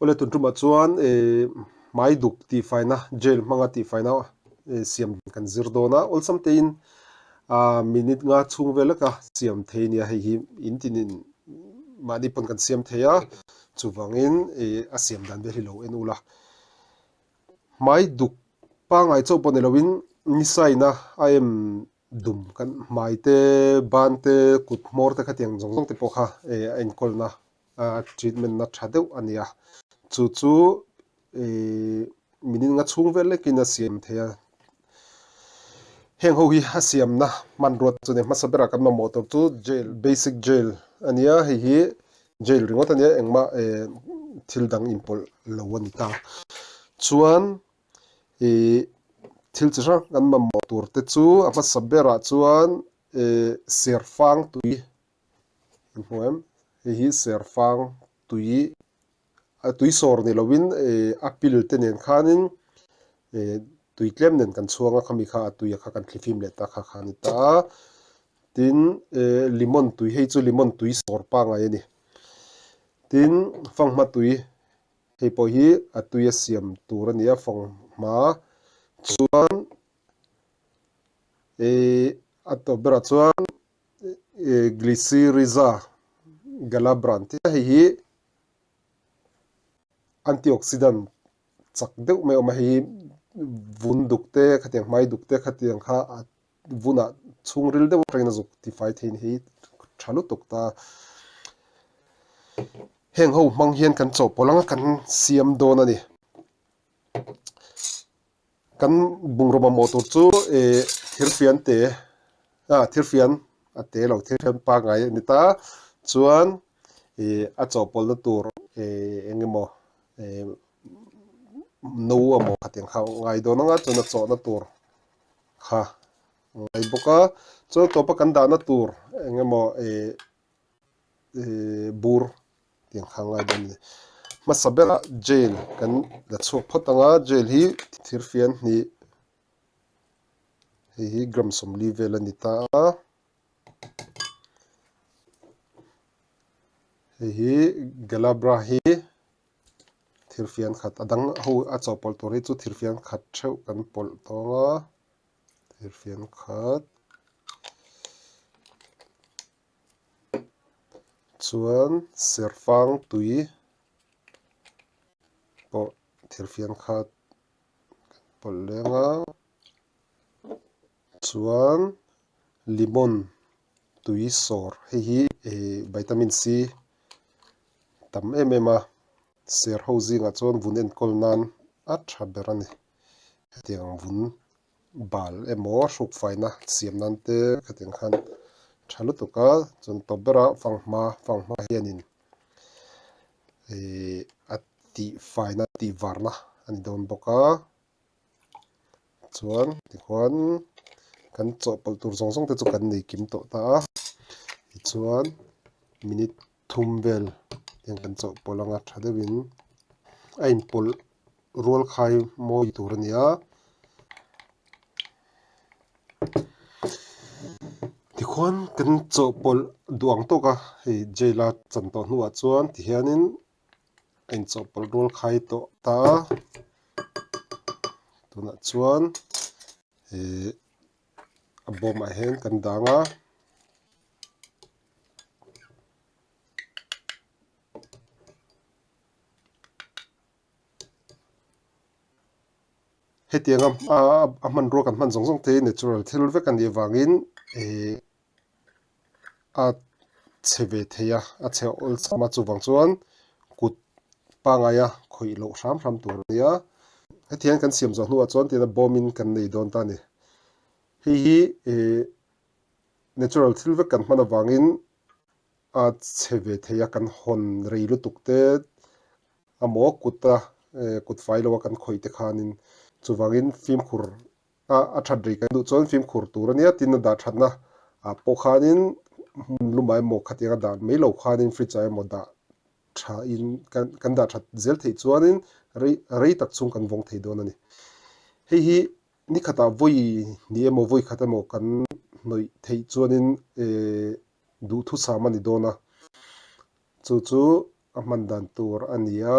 Awle tun tumah chuan hmai duk tihfaina gel hmanga tihfaina siam kan zir dawn a, awlsam tein minute nga chhung vel leka siam thei a nia hei hi in tinin mahni pawn kan siam thei a, chuvangin a siam dan vel hi lo en ula. Hmai duk pangngai chauh pawh ni loin ni saina a em dum kan hmai te, ban te, kut hmawr te khatiang zawng zawng te pawh kha a enkawlna treatment na tha deuh a ni a, chu chu ih minute nga chhung vel lekin a siam thei a, heng ho hi a siamna hmanrua chu a ni hmasa berah kan mamawh tur chu gel basic gel a ni a, hei hi gel ringawt a nia engmah eh thil dang inpawlh lo a ni ta chuan ih thil chi hrang kan mamawh tur te chu a hmasa berah chuan eh serfang tui. An hmu em? Hei hi serfang tui a tui sawr ni lovin eh a pil te nen khanin eh tui tlem nen kan chhuang a khami kha a tui a kha kan thlifim leh ta kha kha a ni ta a. Tin eh lemon tui hei chu lemon tui sawr pangngai a ni. Tin fanghma tui hei pawh hi a tui a siam tur a ni a fanghma chuan eh a tawp berah chuan Glycyrrhiza galabra an ti a, hei hi antioxidant chak deuh mai a awm a, hei hi vun duk te khatiang hmai duk te khatiang kha a vunah chhungril deuh atangin a zuk tifai thei a ni, hei tha lutuk ta. Heng ho hmang hian kan chawhpawlh anga kan siam dawn a ni. Kan bungraw mamawh tur chu ih thirfian te ah thirfian a te lo thirfian pangngai a ni ta chuan ih a chawhpawlhna tur ih eng emaw ih no emaw khatiang kha ngai dawn ang a chuan a chawhna tur kha ngai bawk a chuan tawpa kan dahna tur eng emaw ih ih bur. Tiang kha ngai dawn a ni. Hmasa berah jail kan la chhuak phawt ang a, jail hi thirfian hnih hei hi gram 40 vel a ni ta a. Hei hi Galabra hi thirfian khat a dang ho a chawhpawlh tur hi chu thirfian khat theuh kan pawlh tawng a, thirfian khat. Chuan serfang tui pawh thirfian khat kan pawlh leng a, chuan lemon tui sawr hei hi ih vitamin C tam em em a, ser ho zingah chuan vun enkawl nan a tha ber a ni hetiang vun. Bal emaw hrukfaina siam nan te khatiang khan tha lutuk a, chuan tawp bera fanghma fanghma hianin ihh a tihfaina tihvarna a ni dawn bawk a, chuan tichuan kan chawhpawlh tur zawng zawng te chu kan nei kim tawh ta a, tichuan minute thum vel hian kan chawhpawlh anga tha deuhin a inpawlh rual khai mawi tur a ni a. Tikhuan kan chawhpawlh duh ang tawk a, hei jail a chan tawh hnuah chuan tihianin a inchawhpawlh rual khai tawh ta a. Tunah chuan ih a bawmah hian kan dang a. Hetiang a a hmanrua kan hman zawng zawng te hi natural thil vek a nih avangin ih a chhe ve thei a, a chhe awlsam a chuvang chuan kut pangngaia khawih loh hram hram tur a ni a. Hetiang kan siam zawh hnuah chuan tina bawmin kan nei dawn ta a ni. Hei hi ih natural thil vek kan hman avangin a chhe ve thei a, kan hawn rei lutuk te amaw kuta kut fai lo a kan khawih te khanin chuvangin fimkhur a a that rei kan duh chuan fimkhur tur a nia tin a dah thatna ah pawh khanin hmun lumah emaw khatiang a dah mai lo khanin fridge ah emaw dah tha in kan kan dah that zel theih chuanin rei rei tak chhung kan vawng thei dawn a ni. Hei hi ni khatah vawi ni emaw vawi khat emaw kan hnawih theih chuanin eh duhthusam a ni dawn a, chu chu a hman dan tur a ni a.